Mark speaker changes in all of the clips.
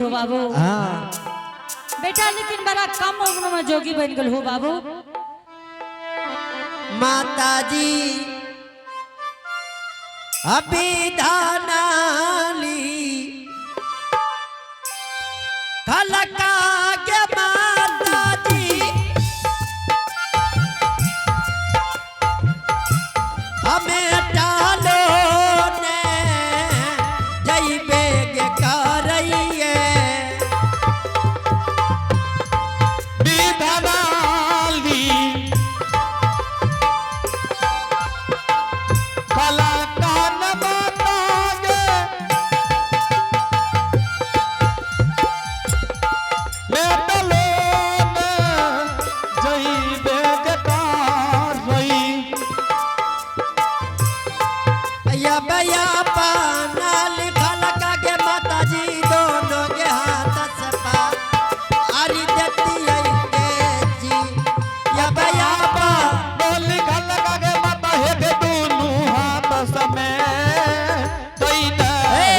Speaker 1: हो बाबू।
Speaker 2: हाँ।
Speaker 1: बेटा, लेकिन बड़ा कम उम्र में जोगी बन गल हो बाबू।
Speaker 2: माता जी, अभी धानाली खलका के माता जी, हमें टालो ने जइबे के करइए।
Speaker 3: विधवाली कलाकान माता गे मेटलो ने जइबे के कारई।
Speaker 2: या बया पाना लिखल का के माता जी, दोनों के हाथ से पा आरी देती है के जी, या बया पा
Speaker 3: बोली खलका के माता हे के दुनू हाथ समे दैने।
Speaker 2: ए,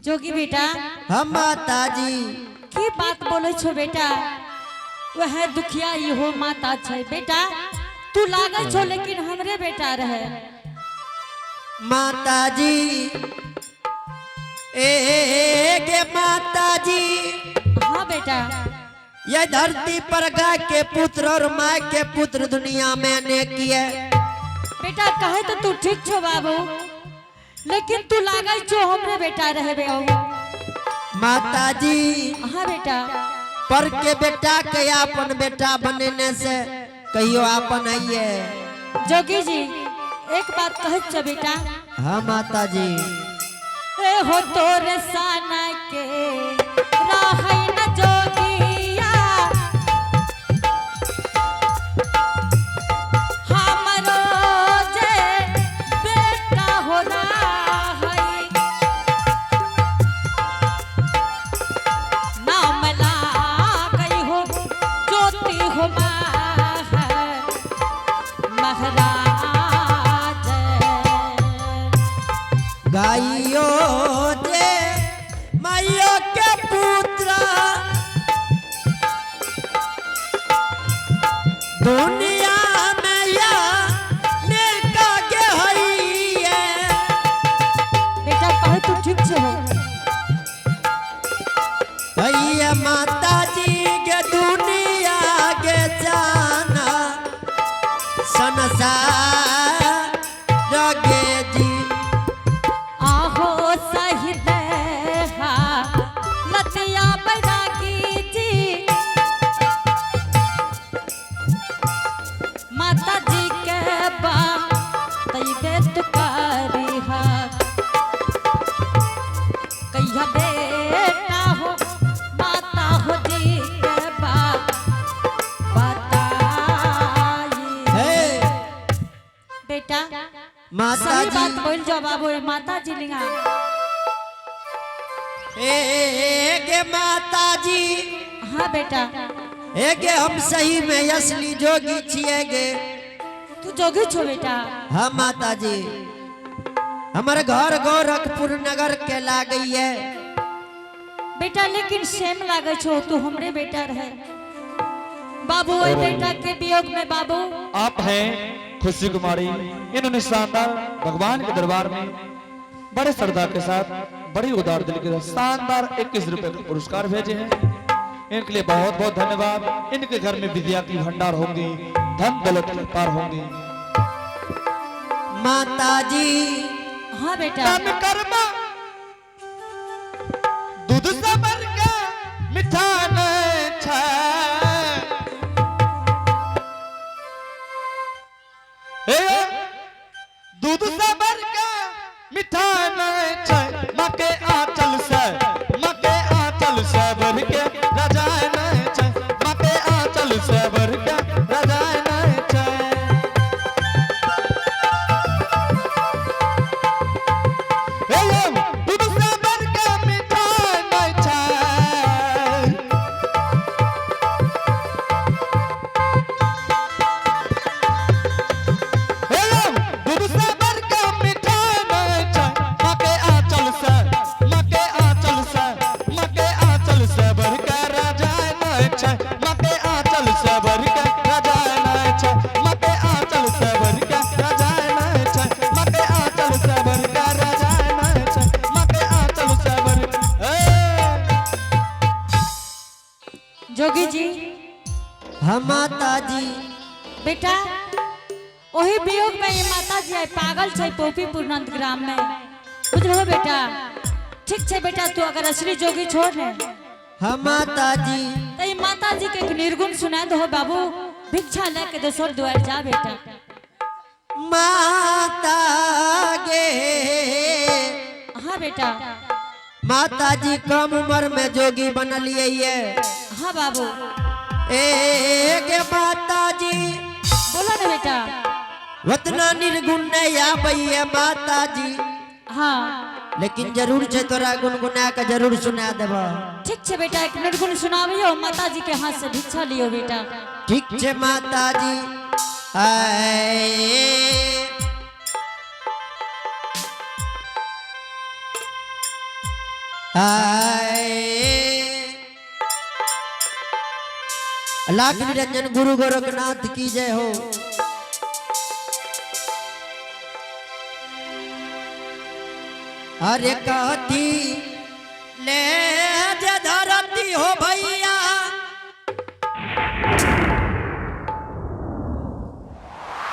Speaker 1: जोगी बेटा।
Speaker 2: हम माता जी।
Speaker 1: की बात बोले छो बेटा? वह दुखिया इहो माता छै बेटा, तू लागै छो लेकिन हमरे बेटा रहे।
Speaker 2: माता जी, ए गे माता जी।
Speaker 1: हाँ बेटा।
Speaker 2: ये धरती पर गाय के पुत्र और माँ के पुत्र दुनिया में अनेक है।
Speaker 1: बेटा, कहे तो तू ठीक छो बाबू, लेकिन तू लागै छो हमरे बेटा रहे बाबू।
Speaker 2: माता जी।
Speaker 1: हाँ बेटा।
Speaker 2: पर के बेटा के आपन बेटा बनेने से कहियो आपन आइए।
Speaker 1: जोगी जी, एक बात कहै छो बेटा।
Speaker 2: हाँ माता जी।
Speaker 1: ए हो तोरे साना के रहै न जोगिया, हमरो जे बेटा हो रहै, नाम लागै हो ज्योति हो महाराज।
Speaker 2: गाइयो जे माइयो के पुत्र दुनिया में या नेका के हइये।
Speaker 1: बेटा, कहे तू ठीक छो।
Speaker 2: भैया, माता जी के दुनिया के जाना संसार गे जी।
Speaker 1: आहो सही देहा लतिया बैरागी जी, माता जी के बा तैबे तू करिहा, कहिया बेटा हो माता हो जी के बा बताई।
Speaker 2: हे।
Speaker 1: बेटा।
Speaker 2: माता
Speaker 1: सही
Speaker 2: जी।
Speaker 1: बात बोल जाओ बाबू, माता जी लिंगा।
Speaker 2: ए गे माता जी।
Speaker 1: हाँ बेटा।
Speaker 2: ए गे, हम सही में असली जोगी छिए गे।
Speaker 1: तू जोगी छो बेटा?
Speaker 2: हाँ माता जी, हमारे घर गोरखपुर नगर के लागई है।
Speaker 1: बेटा, लेकिन सेम लागे छो तू हमरे बेटा रहे बाबू, ओई बेटा के वियोग में बाबू।
Speaker 3: आप हैं खुशी कुमारी, इन्होंने शानदार भगवान के दरबार में बड़े श्रद्धा के साथ, बड़ी उदार दिल के साथ शानदार 21 रुपए का पुरस्कार भेजे हैं। इनके लिए बहुत बहुत धन्यवाद। इनके घर में विद्या की भंडार होंगी, धन दौलत के पार होंगी।
Speaker 2: माता जी।
Speaker 1: हाँ बेटा।
Speaker 3: दान कर्मा दूध सबर के मिठा नहीं छै। हे, दूध सबर के मिठा नहीं छै, माँ के आंचल से, माँ के आंचल से बढ़ के रजाई नहीं छै, माँ के आंचल से बढ़ के रजाई नहीं छै। हे।
Speaker 1: जोगी जी।
Speaker 2: हाँ माता जी।
Speaker 1: बेटा, ओही वियोग में ये माता जी आइ पागल छै पोपीपुर नंद ग्राम में, बुझलो बेटा? ठीक छै बेटा, तू अगर असली जोगी छोड़ ने।
Speaker 2: हाँ माता जी।
Speaker 1: तो ये माता जी के एक निर्गुण सुना दो बाबू, भिक्षा लेके दोसर द्वार जा बेटा।
Speaker 2: माता गे।
Speaker 1: हाँ बेटा।
Speaker 2: माता जी, कम उम्र में जोगी बनलिए ये।
Speaker 1: हाँ बाबू।
Speaker 2: ए गे माता जी।
Speaker 1: बोलो ना बेटा।
Speaker 2: उतना निर्गुण नहीं आबैये माता जी।
Speaker 1: हाँ।
Speaker 2: लेकिन जरूर छे, तोरा गुनगुना के जरूर सुना देब।
Speaker 1: ठीक छै बेटा, एक निर्गुण सुनाबियो, माता जी के हाथ से भिक्षा लियो बेटा।
Speaker 2: ठीक छे माता जी। आए आए, लाख निरंजन गुरु गोरखनाथ की जय हो। अरे कहती ले जे धरती हो भैया,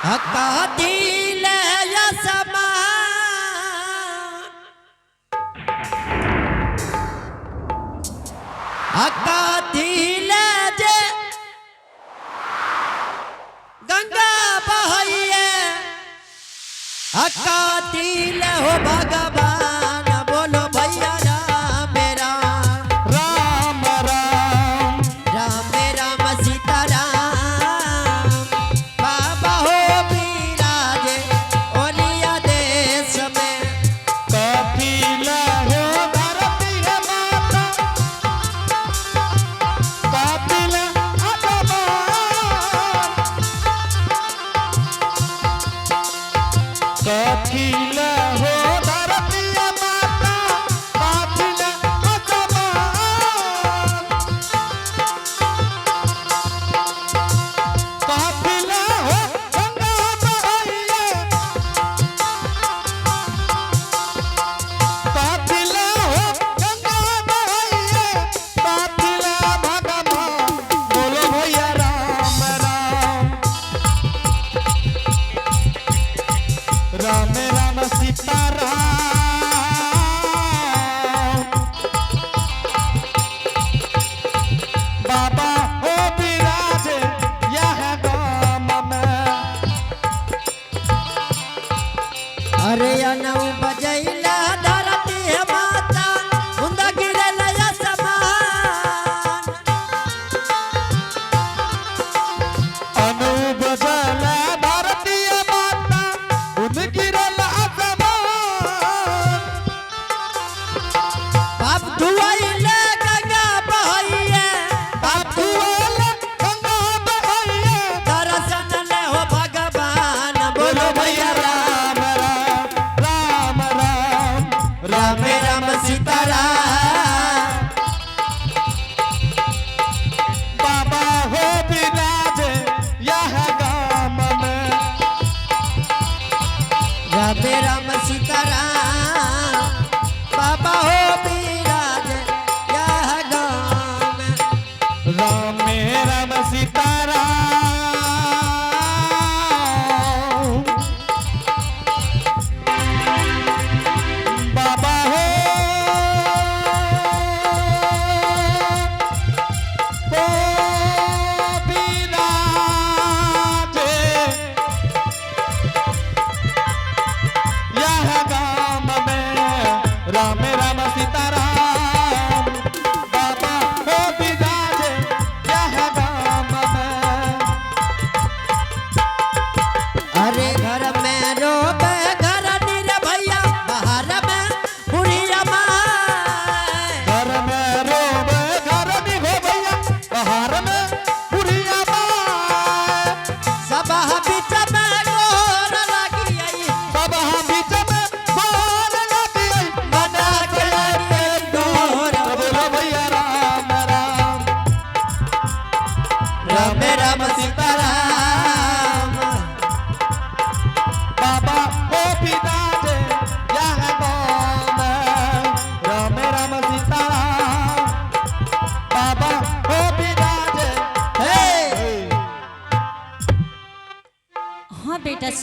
Speaker 2: कहती ले यसमा, कथी ले जे गंगा बहैये, कथी ले हो भगवान। बोलो भैया राम राम।
Speaker 3: राम राम।
Speaker 2: राम राम सीता राम, बाबा हो विराजे ओलिया देश में।
Speaker 3: कपिला हो धरती है माता, कपिला अदमान। कपिला हो।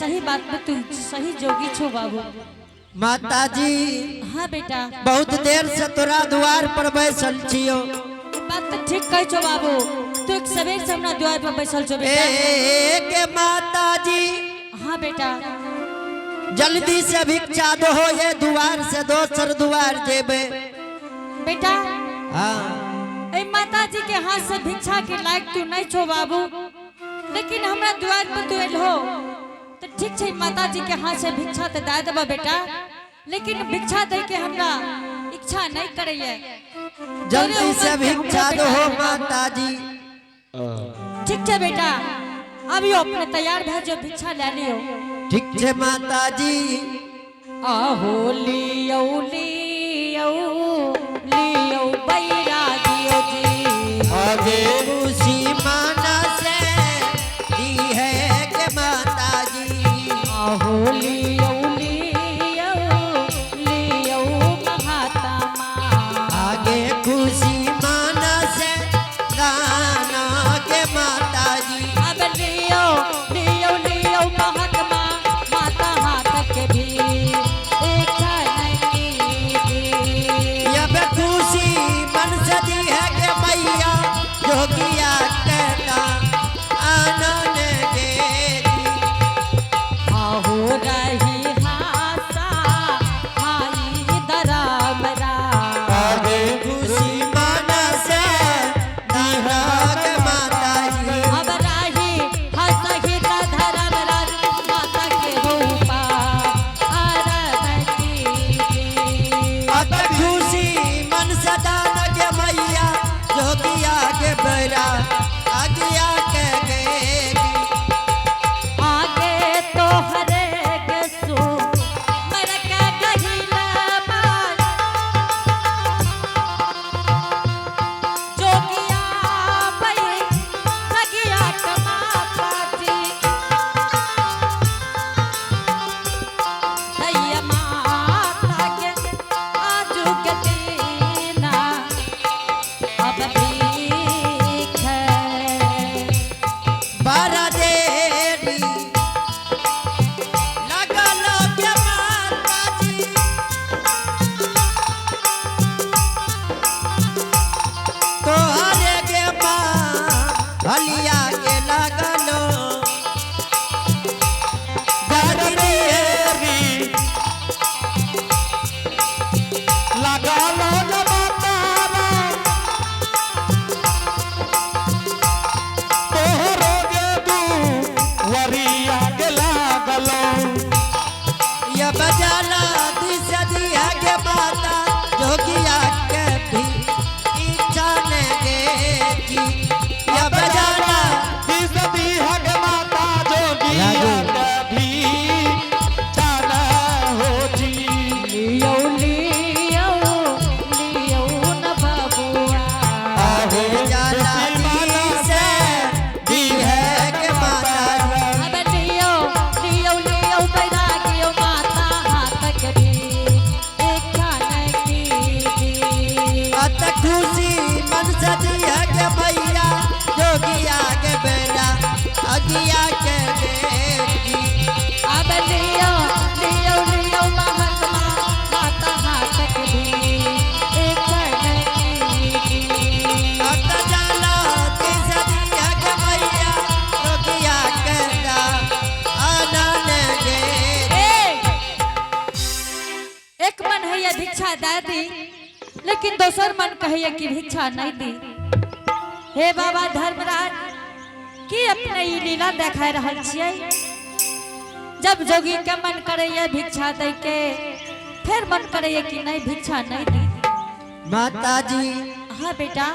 Speaker 1: सही बात में तू सही जोगी छो बाबू।
Speaker 2: माता जी।
Speaker 1: हाँ बेटा।
Speaker 2: बहुत देर से तोरा द्वार पर बैसल छियो।
Speaker 1: बात तो ठीक कह छो बाबू, तू एक सवेर से हमरा द्वार पर बैसल छो बेटा।
Speaker 2: ए के माता जी।
Speaker 1: हाँ बेटा।
Speaker 2: जल्दी से भिक्षा दो, ये द्वार से दोसर द्वार जेबे।
Speaker 1: बेटा।
Speaker 2: हाँ।
Speaker 1: ए माता जी के हाथ से भिक्षा के लायक तू नहीं छो बाबू, लेकिन हमरा द्वार पर तू एलहो तो ठीक छै, माता जी के हाथ से भिक्षा तो दे देबा बेटा, लेकिन भिक्षा दे के हमरा इच्छा नहीं करैये।
Speaker 2: जल्दी से भिक्षा दो माता जी।
Speaker 1: ठीक छै बेटा, अभी अपने तैयार भए जो, भिक्षा ले लियो।
Speaker 2: ठीक छै माता जी।
Speaker 1: आहो लियो लियो लियो बैरागियो जी।
Speaker 3: आगे
Speaker 2: खुशी माना से दी है के माता जी।
Speaker 1: आहो लियो लियो लियो महात्मा।
Speaker 2: आगे खुशी माना से गाना के माता जी।
Speaker 1: अब लियो लियो लियो महात्मा, माता हाथ के भी एक नहीं दी।
Speaker 2: अब खुशी मन से दी है के मैया जोगिया कहता आनंद के जी।
Speaker 1: आहो रही हासा हाई दरामरा।
Speaker 3: आगे
Speaker 2: खुशी मन से दी है के माता जी।
Speaker 1: अब राही हसही धरम राज माता के रूपा आराधन की।
Speaker 2: अब खुशी मन से दान के मैया जोगिया के बैरा आगिया के गे जी।
Speaker 1: आगे तो हरे के सु मर के कहिला बाल। जोगिया पई लगिया कमाता जी। दैया माता के आजू के दीना अब भीख है।
Speaker 2: बड़ा देरी लगल के माता जी। तोहरे के माँ हलिया के लगलो बड़ी देरी
Speaker 3: लगा लो जब तारा तोहरो गे दू वरिया के लागलो।
Speaker 2: ये बजाला दिश दिया के माता जोगिया के भी इच्छा ने गे जी। ये बजाला
Speaker 3: दिस दी हग माता जोगिया के भी जाना हो जी।
Speaker 1: लियो लियो लियो न बबुआ।
Speaker 3: आहो
Speaker 2: जाला
Speaker 3: खुशी माना
Speaker 2: से दी है के माता जी।
Speaker 1: अब लियो लियो लियो बैरागियो माता हाथ के भी इच्छा नहीं की।
Speaker 2: अत खुशी मन से दी है के मैया जोगिया के बेटा अगिया के बेटी।
Speaker 1: अब लियो लियो लियो महात्मा, माता हाथ के भी इच्छा नहीं की।
Speaker 2: अत जाला दिश दी है के मैया जोगिया के दा आनंद गे।
Speaker 1: ए, एक मन है भिक्षा दे दी, लेकिन दोसर मन कहिए कि भिक्षा नहीं दी। हे बाबा धर्मराज, की अपने ई लीला देखा रहल छियै? जब जोगी के मन करैया भिक्षा दै के, फिर मन करैया कि नहीं भिक्षा नहीं दी।
Speaker 2: माता जी।
Speaker 1: हाँ बेटा।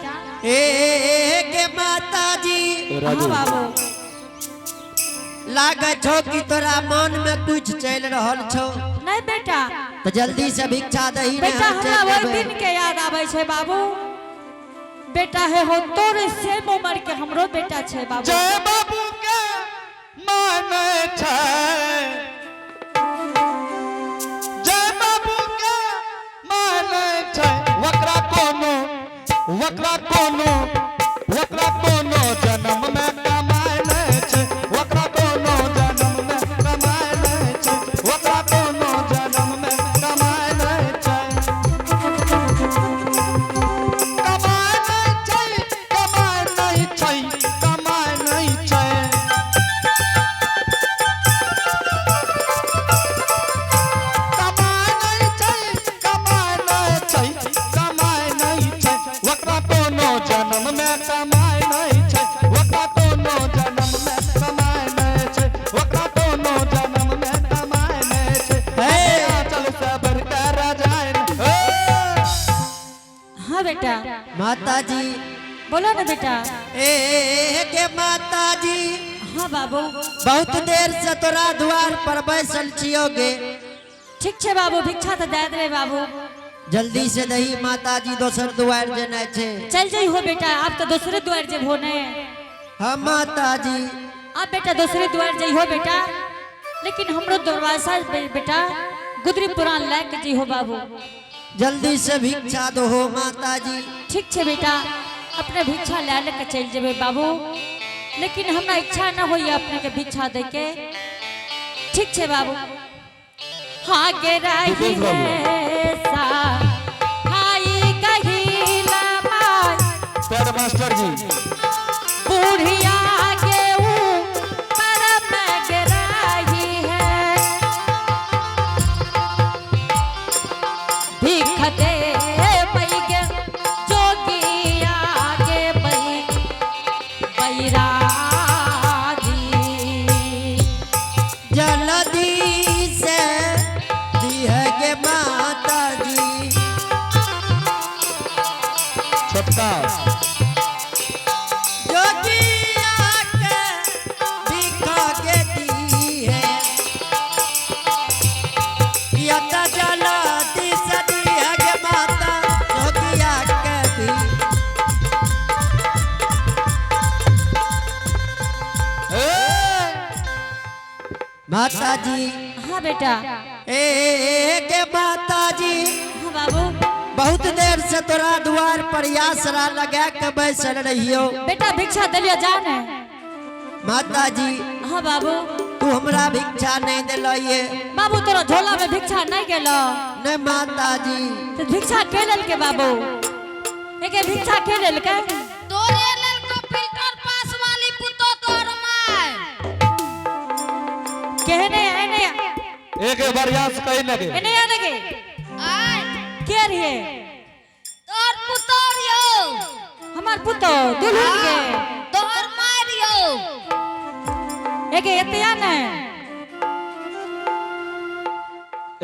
Speaker 2: ए के माता जी।
Speaker 1: हाँ बाबू।
Speaker 2: लागत छो कि तोरा मन में कुछ चल रहल छो।
Speaker 1: नहीं बेटा।
Speaker 2: तो जल्दी से भिक्षा दही ने
Speaker 1: बेटा
Speaker 2: हम
Speaker 1: हमरा
Speaker 2: चलि
Speaker 1: ओहि
Speaker 2: जेबै।
Speaker 1: दिन के याद आबै छै बाबू। बेटा हे हो तोरे सेम उम्र के हमरो बेटा छै बाबू।
Speaker 3: जय बाबू के माने छै, जय बाबू के माने छै, वकरा कोनो वकरा कोनो वकरा कोनो जन्म में कमाए नै छै, वकरा कोनो जन्म में कमाए ओकरा कोनो जन्म में कमाय नहीं छै, ओकरा कोनो जन्म में कमाय नहीं छै, ओकरा कोनो जन्म में कमाय नहीं छै।
Speaker 2: हे!
Speaker 3: चल सबर कर जाय ने।
Speaker 1: हाँ बेटा।
Speaker 2: माता जी।
Speaker 1: बोलो ना बेटा।
Speaker 2: ए के माता जी।
Speaker 1: हाँ बाबू।
Speaker 2: बहुत देर से तोरा द्वार पर बैसल छियोगे।
Speaker 1: ठीक छे बाबू, भिक्षा तो दे देबे बाबू।
Speaker 2: जल्दी से दही माता जी, दोसर द्वार जेनाइ छै।
Speaker 1: चल जाइ हो बेटा, आप तो दूसरे द्वार जेबहो ने।
Speaker 2: हाँ माता जी।
Speaker 1: आप बेटा दूसरे द्वार जाइ हो बेटा, लेकिन हमरो दरवाजा बेटा गुदरी पुराण लै के जाइ हो बाबू।
Speaker 2: जल्दी से भिक्षा दो हो माता जी।
Speaker 1: ठीक छे बेटा, अपने भिक्षा ले लेके चल जेबे बाबू, लेकिन हमरा इच्छा न होइए अपने के भिक्षा दे के। ठीक छे बाबू। हाँ गे रही है सा हाई कहिला माई।
Speaker 3: पैड मास्टर जी।
Speaker 1: बुढ़िया के ऊपर में गिराही है, भीख दे बैगे जोगिया के बैरागी।
Speaker 2: जल्दी से दिह गे माता जी।
Speaker 3: छोटका।
Speaker 2: जोगिया के भिक्षा के दी है या त जल्दी से दिह गे माता जोगिया के भी। माता जी।
Speaker 1: हाँ बेटा।
Speaker 2: ए के माता जी।
Speaker 1: हाँ बाबू।
Speaker 2: बहुत देर से तोरा द्वार पर आसरा लगा के बैसल रहियो।
Speaker 1: बेटा भिक्षा दिलियो जाने।
Speaker 2: माता जी।
Speaker 1: हाँ बाबू।
Speaker 2: तू हमरा भिक्षा नहीं दिलइए।
Speaker 1: बाबू तोरा झोला में भिक्षा नहीं गेलो?
Speaker 2: नहीं माता जी।
Speaker 1: तो भिक्षा के लेलके बाबू? एके भिक्षा के लेलके?
Speaker 4: तोरे लड़को फिल्टर पास वाली पुतो तोर my.
Speaker 1: केहने एने?
Speaker 3: एक बढ़िया से कही लगे।
Speaker 1: एने आ लगे।
Speaker 4: आय।
Speaker 1: के रहिए?
Speaker 4: तोर पुतो रियो।
Speaker 1: हमार पुतो दुल्हन के?
Speaker 4: तोहर my रियो।
Speaker 1: एके एते आ ने।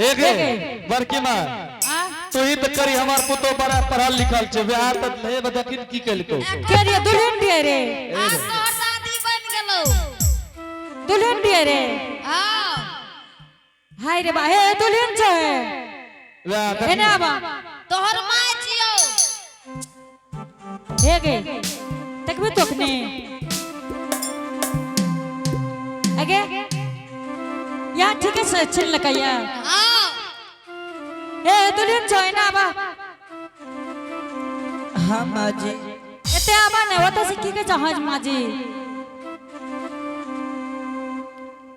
Speaker 3: एक बड़की माँ।
Speaker 1: आ?
Speaker 3: तू ही तो करी, हमार पुतो बड़ा पढ़ल लिखल छे, बिहार त ले बदकिन की केलको?
Speaker 1: के रहिए? दुल्हन दिए रे?
Speaker 4: आज तोहर दादी बन गेलो।
Speaker 1: दुल्हन दिए रे?
Speaker 4: हाँ।
Speaker 1: हाय रे बा, हे दुल्हन छे।
Speaker 3: बिहार।
Speaker 1: एने आबा।
Speaker 4: तोहर my छियो।
Speaker 1: हे गे, तकबी तोखने अगे यहाँ ठीक है से छिन लकैया।
Speaker 4: हाँ।
Speaker 1: हे दुल्हन छो, एने आबा।
Speaker 2: हाँ माँ जी।
Speaker 1: एते आबा ने, ओतऽ से की कहै छौ हज माँ जी?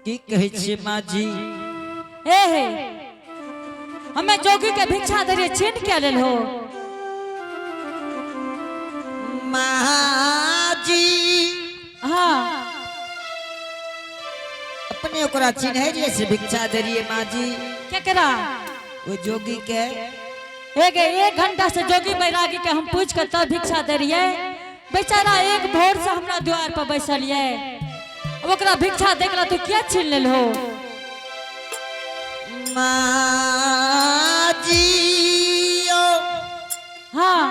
Speaker 2: की कहै छियै माँ जी?
Speaker 1: हे हे, हमें जोगी के भिक्षा दे छीन के लेल हो?
Speaker 2: माँ जी।
Speaker 1: हाँ।
Speaker 2: अपने ओकरा चिन्है रहियै से भिक्षा दे रहियै माँ जी?
Speaker 1: केकरा?
Speaker 2: ओ जोगी के।
Speaker 1: एक एक घंटा से जोगी बैरागी के हम पूछ के तब भिक्षा दे रहियै। बेचारा एक भोर से हमरा द्वार पर बैसल ये, अब ओकरा भिक्षा देख तू किया छीन लेल हो?
Speaker 2: माँ जी ओ।
Speaker 1: हाँ।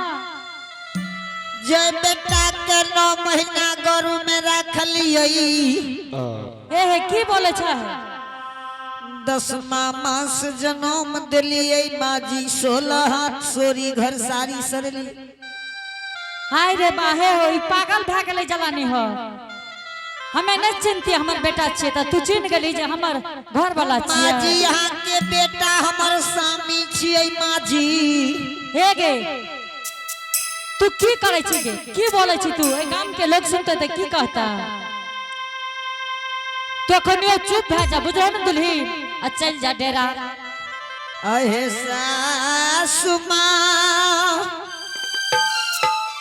Speaker 2: जे बेटा के 9 महीना गरु में रखलियै।
Speaker 1: हे हे, की बोले छै?
Speaker 2: 10वां मास जनम दिलियै माँ जी, 16 हाथ सोरी घर सारी सरली।
Speaker 1: हाय रे बा, हे हो, ई पागल भए गेलै जलानी हो। हमें नहीं चिन्हती हमर बेटा छियै, तऽ तू चिन्ह गेली जे हमर घर वाला
Speaker 2: माँ जी।
Speaker 1: छियै?
Speaker 2: यहाँ के बेटा हमर स्वामी छियै माँ जी।
Speaker 1: हे गे, तू की करै छी गे? की बोलै छी तू? एहि गाम के लोग सुनते तऽ की कहता? तू अखनियो चुप भए जा, बुझलो ने दुल्ही, आ चल जा डेरा।
Speaker 2: अहे सासु माँ।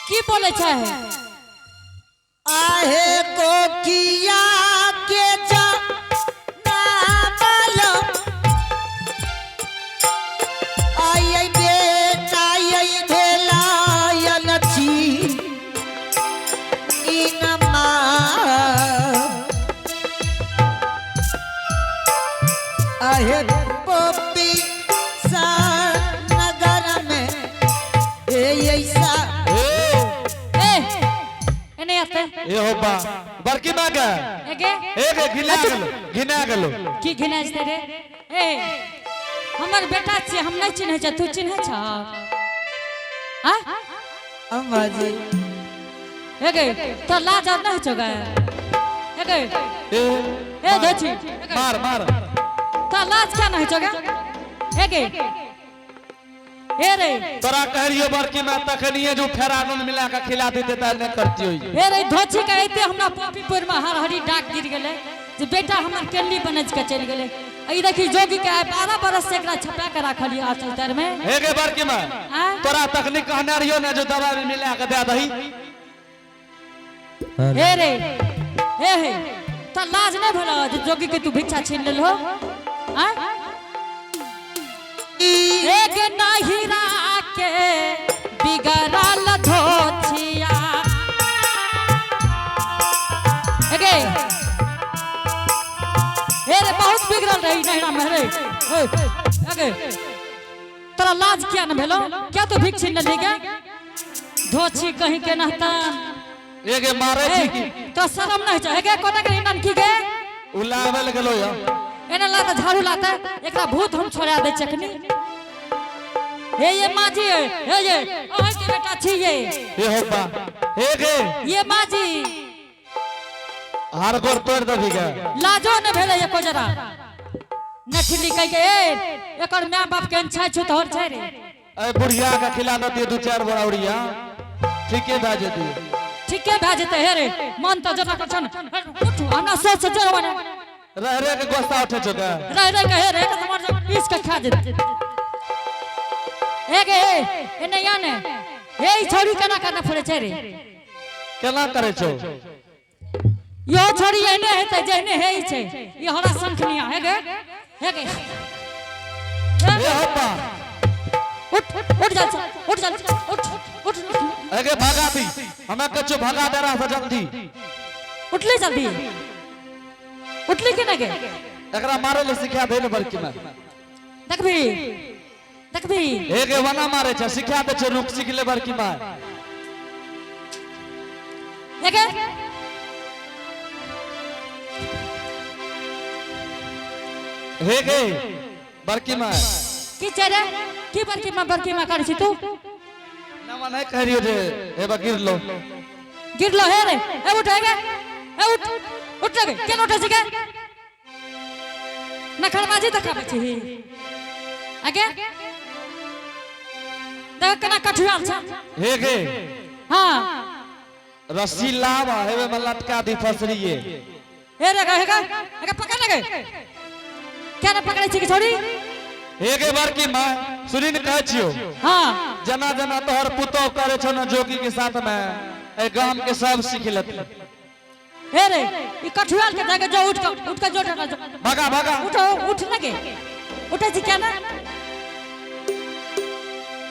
Speaker 1: की बोलै छै?
Speaker 2: आहे कोकिया के जा नामल आई बेटा आई भेलायल।
Speaker 1: आते।
Speaker 3: ए हो बा बड़की माँ के।
Speaker 1: एगे
Speaker 3: ए गे घिना गेलो, घिना गेलो।
Speaker 1: की घिना जेतै रे? ए हमर बेटा छियै, हम नहीं चिन्है छ, तू चिन्है छ? हाँ?
Speaker 2: अम्मा जी।
Speaker 1: एगे तो लाज आर नहीं छौ गे? एगे
Speaker 3: ए
Speaker 1: ए धोची।
Speaker 3: मार मार।
Speaker 1: तो लाज क्या नहीं छौ गे? एगे ए रे
Speaker 3: तोरा कहलियो बड़की माँ तखनिए जो फेरानन मिला के खिला देते त नहीं करती होई।
Speaker 1: ए रे धोची के अइते हमरा पॉपीपुर में हर हरी डाक गिर गेलै जे बेटा हमर केली बनज के चलि गेलै। ई देखी जोगी के आइ 12 बरस से एकरा छपा के राखलियै आँचल तर में।
Speaker 3: हे गे बड़की माँ तोरा तखनी कहने रहियो ना जो दवा में मिला के दे दही।
Speaker 1: हे रे हे हे त लाज नहीं भेलो जे जोगी के तू भिक्षा छीन लेलहो? आँ? एक नहिरा के बिगड़ल धोछिया। एगे हे रे बहुत बिगड़ल रही नहिरा में रे। ए, एगे तोरा लाज किया न भेलो? क्या तू भिक्षा छीन लेलही गे? धोछी कहीं के नहतन।
Speaker 3: एगे मारे छी की?
Speaker 1: तो शरम नहीं छै। एगे कोना के नन की गे?
Speaker 3: उलावल गेलो या।
Speaker 1: एना लाता झाड़ू लाता एकरा भूत हम छोड़ा दे चखनी। हे ये माँ जी, हे ये अहाँ के बेटा छी ये।
Speaker 3: हे हो बा हे गे
Speaker 1: ये माँ जी
Speaker 3: हार गोर तोड़ दबी गे।
Speaker 1: लाजो न भेलै एको जरा नठली कह के। ए एकर my बाप के छै छु तोहर छै रे।
Speaker 3: ए बुढ़िया के खिला दती दू चार बोरा उड़िया ठीके भए जेती।
Speaker 1: ठीके भए जेतै। हे रे मन तऽ जना कर छन उठ हमरा सोच से जरा बने
Speaker 3: रह रह के गुस्सा उठे छौ के।
Speaker 1: रह रह के हे रे के तुम्हार पीस के खा जेतै। ए गे ए नहीं आने हे ई छोरी केना करना पड़े छै रे?
Speaker 3: केना करे छौ?
Speaker 1: यो छोरी एहने हेतै जेहने हे ई छै। ई हरा शंखनिया हे गे हे गे।
Speaker 3: ए हो बा
Speaker 1: उठ उठ जा उठ जा उठ उठ।
Speaker 3: एगे भगा दी हमें कच्चो भगा दे रहा था जल्दी।
Speaker 1: उठले जल्दी उठले के ना गे?
Speaker 3: एकरा मारे ले सिखा दे ने बड़की में।
Speaker 1: देखबी देखबी
Speaker 3: एगे वना मारे छै सिखा दे छै रुक सीख ले बड़की मां।
Speaker 1: एगे
Speaker 3: हे गे बड़की मां
Speaker 1: की छै रे? की बड़की मां बड़की मां करै छी तू?
Speaker 3: ना नहीं कह रही जे हे बा गिरलो।
Speaker 1: गिरलो हे रे। ए उठ हे गे ए उठ उठ रे केना उठै छी गे? नखरबाजी देखाबै छी आगे देख केना कठुआल छै।
Speaker 3: हे गे
Speaker 1: हाँ
Speaker 3: रस्सी लाव हेवे में लटका दी फसरिए।
Speaker 1: हे रे हे गे हे पकड़ ले गे क्या ना पकड़ै छी के छोरी?
Speaker 3: हे गे बड़की मां सुनी ने कहै छियो।
Speaker 1: हाँ
Speaker 3: जना जना तोहर पुतोह करे छौ ना जोगी के साथ में ए गाम के सब सीख लेते।
Speaker 1: हे रे ई कठुआल के जाके जो उठ के उठ के जो जो
Speaker 3: भगा भगा
Speaker 1: उठ उठ लगे उठै छी क्या ना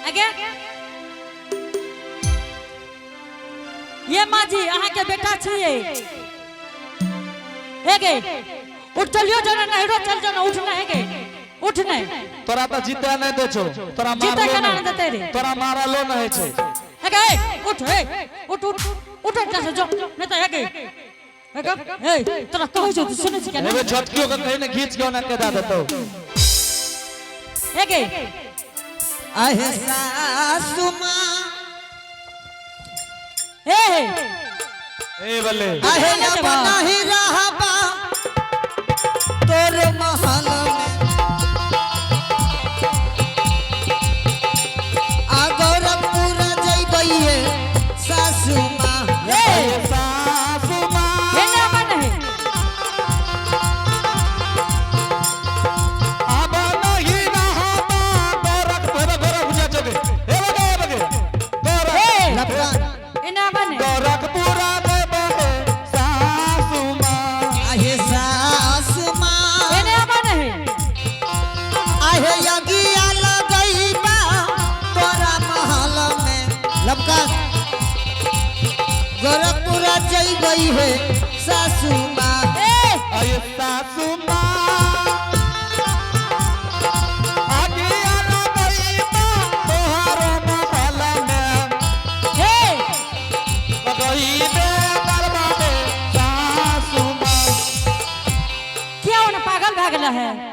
Speaker 1: आगे ये माँ जी अहाँ के बेटा छियै। हे गे उठ चलियो जो ना नहरो चल जो ना उठ ना हे गे उठ नहीं।
Speaker 3: तोरा तो जीते नहीं दे छौ तोरा
Speaker 1: जीते
Speaker 3: मारलो
Speaker 1: केना
Speaker 3: नहीं।
Speaker 1: नहीं देतै रे?
Speaker 3: तोरा मारलो नहीं छौ।
Speaker 1: हे गे उठ हे उठ उठ उठ जा से जो नहीं तो हे गे हे गे हे तोरा कहै छौ तू सुनै छी केना?
Speaker 3: हेबे छोटकियो के कहीं ने घीच के ओना के दा देतौ।
Speaker 1: हे गे
Speaker 2: आहे सासु माँ
Speaker 1: हे हे
Speaker 3: ए बल्ले
Speaker 2: आहे अब नहीं रहबा तोर महल में आ गोरखपुर जइबैये सासु माँ।
Speaker 1: हे
Speaker 3: सासु माँ
Speaker 1: हे ना मन है
Speaker 3: अब नहीं रहबा गोरख हेबे गोरख बुझा चोगे हे बगे हे बगे गोरख
Speaker 1: हे
Speaker 2: लपका
Speaker 1: ए ना मन है
Speaker 3: गोरखपुरा देबे सासु माँ।
Speaker 2: आहे सासु माँ
Speaker 1: ए ना मन है
Speaker 2: आहे यगिया लगैबा तोरा महल में लपका गोरखपुर जइबै हे सासु माँ।
Speaker 1: ए
Speaker 3: अये सासु माँ आगे लगैबा तोहर महल में
Speaker 1: हे
Speaker 3: लगैबे
Speaker 1: पागल भए गेल है।